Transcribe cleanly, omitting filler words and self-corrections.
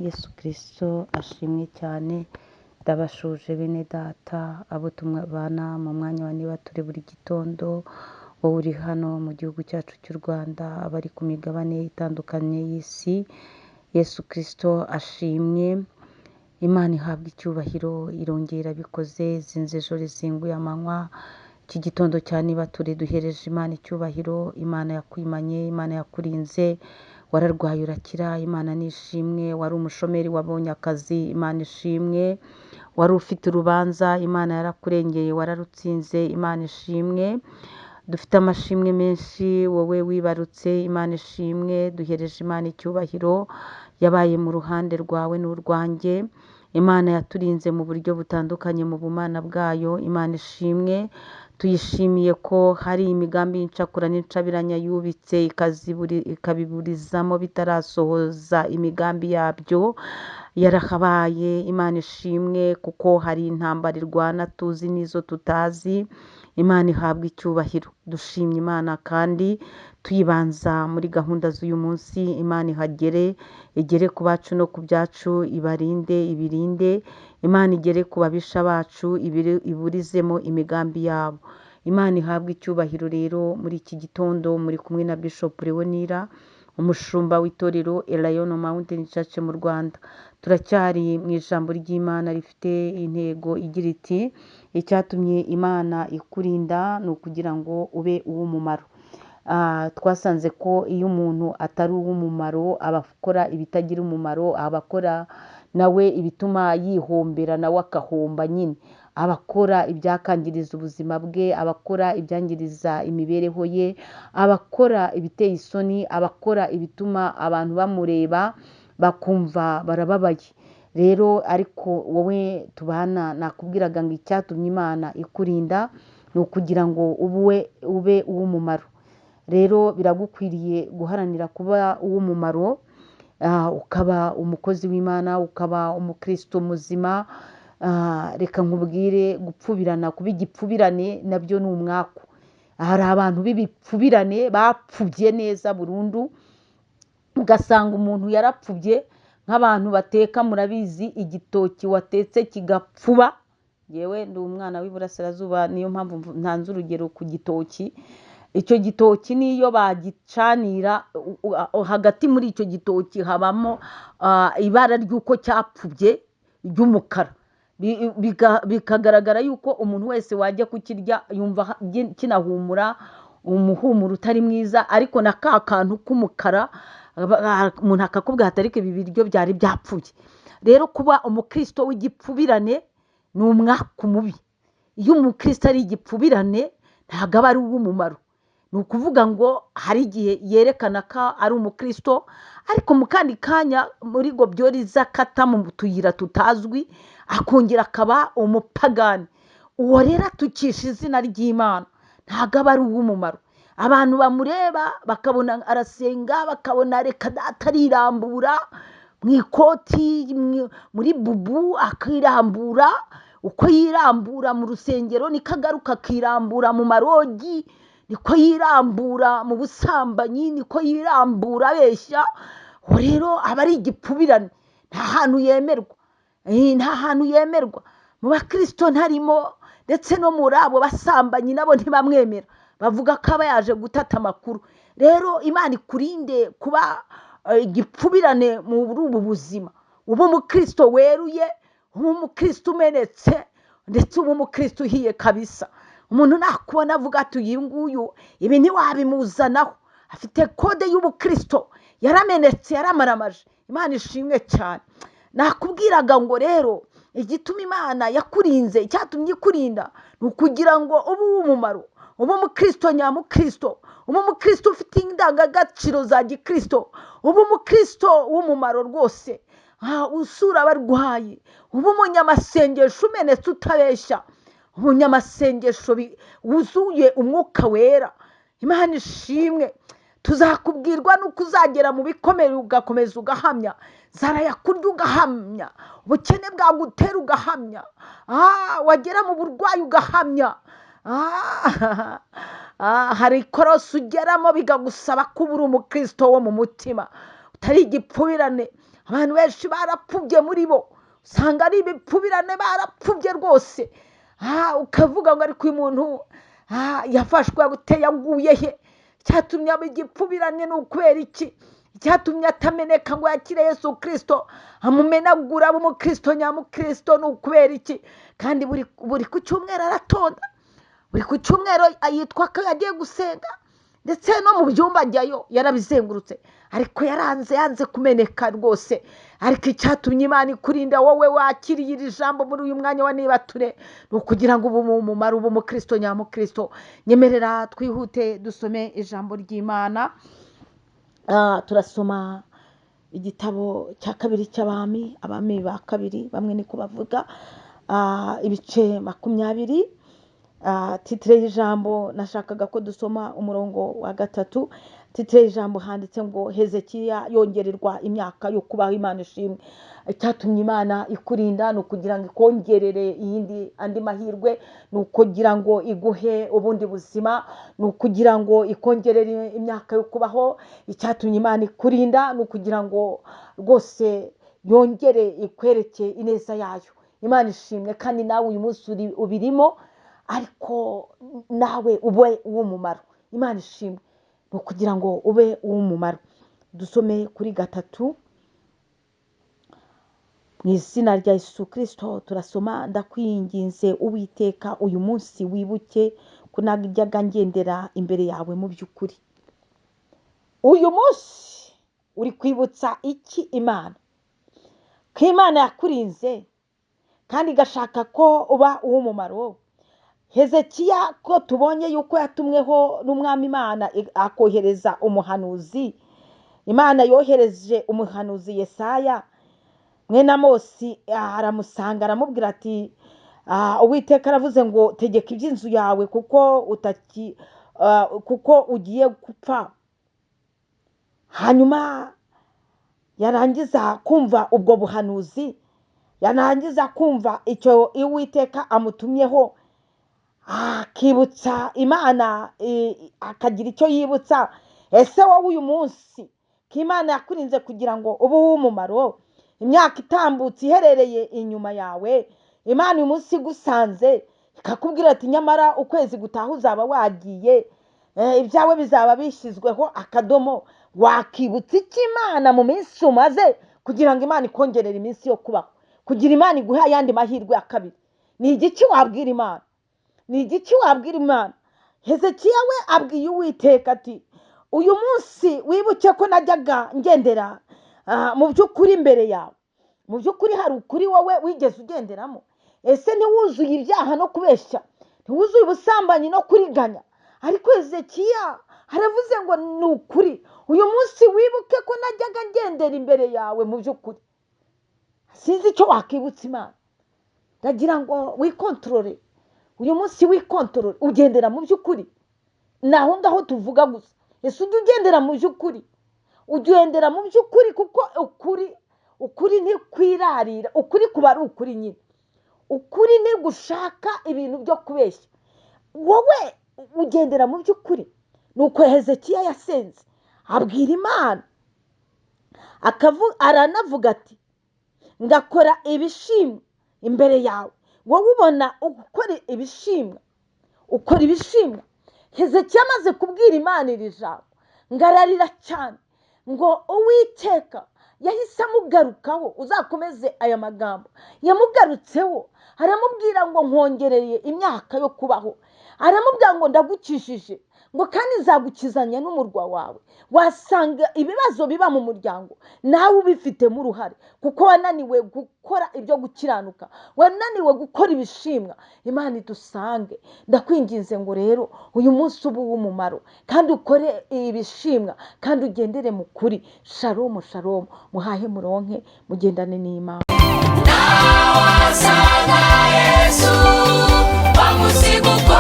Yesu Kristo ashimwe cyane. Ndabashuje bene data, abo tubana mu mwanya wa niba turi buri gitondo, wowe uri hano mu gihugu cyacu cy'u Rwanda, abari ku migabane itandukanye y'isi. Yesu Kristo ashimwe. Imana ihabwa icyubahiro, irongera irabikoze, zinze ejo rizinguye amanywa. Iki gitondo cya niba turi duhereje Imana icyubahiro. Imana yakwimanye, Imana yakurinze, wararwaye urakira, Imana nishimwe. Wari umushomeri wabonye akazi, Imana ishimwe. Wari ufite urubanza, Imana yarakurengeye, wararutsinze, Imana ishimwe. Dufite amashimwe menshi, wowe wibarutse, Imana ishimwe. Duhereje Imana icyubahiro, yabaye mu ruhande rwawe n'urwanjye. Imana yaturinze mu buryo butandukanye mu bumana bwayo, Imana ishimwe. Tuyishimiye ko hari imigambi y'incakura n'incabiranya yubitse ikabiburizamo bitarasohoza imigambi yabyo. Yarahabaye, Imana ishimwe, kuko hari intambara irwana tuzi n'izo tutazi. Imana ihabwa icyubahiro. Dushimye Imana kandi tuyibanza muri gahunda z'uyu munsi. Imana ihagere, igere ku bacu no ku byacu, ibarinde, ibirinde. Imana igere ku babisha bacu, iburizemo imigambi yabo. Imana ihabwa icyubahiro. Rero muri iki gitondo muri kumwe na Bishop Leonira, umushumba w'itorero Elayono Mountain Church mu Rwanda. Turacyari mu ijambo ry'Imana rifite intego igira iti: icyatumye Imana ikurinda ni ukugira ngo ube uw'umumaro. Twasanze ko iyo umuntu atari uw'umumaro, aba akora ibitagira umumaro, aba akora nawe ibituma yihombera, nawe agahomba nyine. Aba akora ibyakangiriza ubuzima bwe, aba akora ibyangiriza imibereho ye, aba akora ibiteye isoni, aba akora ibituma abantu bamureba bakumva barababaye. Rero ariko wowe tubana, nakubwiraga ngo icyatumye Imana ikurinda ni ukugira ngo ube uw'umumaro. Rero biragukwiriye guharanira kuba uw'umumaro, ukaba umukozi w'Imana, ukaba umukristo muzima. Reka nkubwire, gupfubirana, kuba igipfubirane nabyo ni umwaku. Hari abantu b'ibipfubirane bapfubye neza burundu, ugasanga umuntu yarapfubye. Nk'abantu bateka murabizi, igitoki watetse kigapfuba. Yewe ndi umwana w'iburasirazuba, niyo mpamvu ntanze urugero ku gitoki. Icyo gitoki niyo bagicanira, hagati muri icyo gitoki habamo ibara ry'uko cyapfubye ry'umukara. Bikagaragara yuko umuntu wese wajya kukirya yumva kinahumura umuhumuro utari mwiza, ariko na ka kantu k'umukara umuntu akakubwira ati ariko ibi biryo byari byapfuye. Rero kuba umukristo w'igipfubirane ni umwaku mubi. Iyo umukristo ari igipfubirane ntabwo aba ari uw'umumaro. Ni ukuvuga ngo hari igihe yerekana ko ari umukristo, ariko mu kandi kanya muri gobyori z'akata mu tuyira tutazwi akongera akaba umupagani. Uwo rero atukisha izina ry'Imana, ntabwo aba ari uw'umumaro. Abantu bamureba bakabona arasenga, bakabona reka data arirambura mu ikoti, muri bubu akirambura. Uko yirambura mu rusengero niko agaruka akirambura mu marogi, niko yirambura mu busambanyi, niko yirambura abeshya. Uwo rero aba ari igipfubirane, nta hantu yemerwa. Nta hantu yemerwa mu bakristo ntarimo, ndetse no muri abo basambanyi nabo ntibamwemera, bavuga ko aba yaje gutata amakuru. Rero Imana ikurinde kuba igipfubirane muri ubu buzima. Ube umukristo weruye, ube umukristo umenetse, ndetse ube umukristo uhiye kabisa. Umuntu nakubona avuga ati uyu nguyu ibi ntiwabimuzanaho, afite kode y'ubukristo, yaramenetse, yaramaramaje. Imana ishimwe cyane. Nakubwiraga ngo rero igituma Imana yakurinze, icyatumye ikurinda ni ukugira ngo ube uw'umumaro, ube umukristo nyamukristo, ube umukristo ufite indangagaciro za gikristo, ube umukristo w'umumaro rwose, usura abarwayi, ube umunyamasengesho umenetse utabeshya, umunyamasengesho wuzuye umwuka wera. Imana ishimwe. Tuzakubwirwa nuko uzagera mu bikomere ugakomeza ugahamya, zara yakurya ugahamya, ubukene bwagutera ugahamya, wagera mu burwayi ugahamya. Hari ikorosi ugeramo bikagusaba kuba uri umukristo wo mu mutima, utari igipfubirane. Abantu benshi barapfubye muri bo, usanga ari ibipfubirane, barapfubye rwose. Ukavuga ngo ariko uyu muntu yafashwe gute, yaguye he? Icyatumye aba igipfubirane ni ukubera iki? Icyatumye atameneka ngo yakire Yesu Kirisito amumenagura abe umukristo nyamukristo ni ukubera iki? Kandi buri ku cyumweru aratonda, buri ku cyumweru yitwa ko yagiye gusenga, ndetse no mu byumba ajyayo yarabizengurutse, ariko yaranze, yanze kumeneka rwose. Ariko icyatumye Imana ikurinda wowe wakiriye iri jambo muri uyu mwanya wa nibature ni ukugira ngo ube umumaro, ube umukristo nyamukristo. Nyemerera twihute dusome ijambo ry'Imana. Turasoma igitabo cya kabiri cy'abami, abami ba kabiri, bamwe niko bavuga, ibice 20. Titre y'ijambo nashakaga ko dusoma umurongo wa 3. Titre y'ijambo handitse ngo Hezekiya yongererwa imyaka yo kubaho. Imana ishimwe. Icyatumye Imana ikurinda ni ukugira ngo ikongerere andi mahirwe, ni ukugira ngo iguhe ubundi buzima, ni ukugira ngo ikongerere imyaka yo kubaho. Icyatumye Imana ikurinda ni ukugira ngo rwose yongere ikwereke ineza yayo. Imana ishimwe. Kandi nawe uyu munsi ubirimo, ariko nawe ube uw'umumaro. Imana ishimwe. Ni ukugira ngo ube uw'umumaro. Dusome kuri 3. Mu izina rya Yesu Kristo turasoma: ndakwinginze Uwiteka, uyu munsi wibuke ko najyaga ngendera imbere yawe mu by'ukuri. Uyu munsi uri kwibutsa iki Imana? Ko Imana yakurinze kandi igashaka ko uba uw'umumaro. Hezekiya ko tubonye yuko yatumweho n'umwami Imana akohereza umuhanuzi. Imana yohereje umuhanuzi Yesaya mwene Amosi, aramusanga aramubwira ati Uwiteka aravuze ngo tegeka iby'inzu yawe kuko ugiye gupfa. Hanyuma yarangiza kumva ubwo buhanuzi, yarangiza kumva icyo Uwiteka amutumyeho, akibutsa Imana, akagira icyo yibutsa. Ese wowe uyu munsi ko Imana yakurinze kugira ngo ube uw'umumaro, imyaka itambutse iherereye inyuma yawe, Imana uyu munsi igusanze ikakubwira ati nyamara ukwezi gutaha uzaba wagiye, ibyawe bizaba bishyizweho akadomo, wakibutsa iki Imana mu minsi umaze kugira ngo Imana ikongerere iminsi yo kubaho, kugira Imana iguhe ayandi mahirwe ya kabiri? Ni igiki wabwira Imana? Ni igiki wabwira Imana? Hezekiya we abwiye Uwiteka ati uyu munsi wibuke ko najyaga ngendera mu by'ukuri imbere yawe. Mu by'ukuri hari ukuri wowe wigeze ugenderamo? Ese ntiwuzuye ibyaha no kubeshya? Ntiwuzuye ubusambanyi no kuriganya? Ariko Hezekiya aravuze ngo ni ukuri, uyu munsi wibuke ko najyaga ngendera imbere yawe mu by'ukuri. Sinzi icyo wakibutsa Imana. Ndagira ngo wikontorore uyu munsi, wikontorore ugendera mu by'ukuri. Ni aho ngaho tuvuga gusa. Ese ujya ugendera mu by'ukuri? Ugendera mu by'ukuri, kuko ukuri ntikwirarira, ukuri kuba ari ukuri nyine. Ukuri ntigushaka ibintu byo kubeshya. Wowe ugendera mu by'ukuri. Nuko Hezekiya yasenze abwira Imana, aranavuga ati ngakora ibishimwa imbere yawe. Wowe ubona ukora ibishimwa, ukora ibishimwa. Hezekiya amaze kubwira Imana iri jambo ngararira cyane ngo Uwiteka yahise amugarukaho. Uzakomeze aya magambo, yamugarutseho aramubwira ngo nkongereye imyaka yo kubaho, aramubwira ngo ndagukijije, ngo kandi nzagukizanya n'umurwa wawe. Wasanga ibibazo biba mu muryango nawe ubifitemo uruhare, kuko wananiwe gukora ibyo gukiranuka, wananiwe gukora ibishimwa. Imana idusange. Ndakwinginze ngo rero uyu munsi ube uw'umumaro, kandi ukore ibishimwa, kandi ugendere mu kuri. Shalom, shalom. Muhahe muronke, mugendane n'Imana. Nawasanga Yesu, bamusiga uko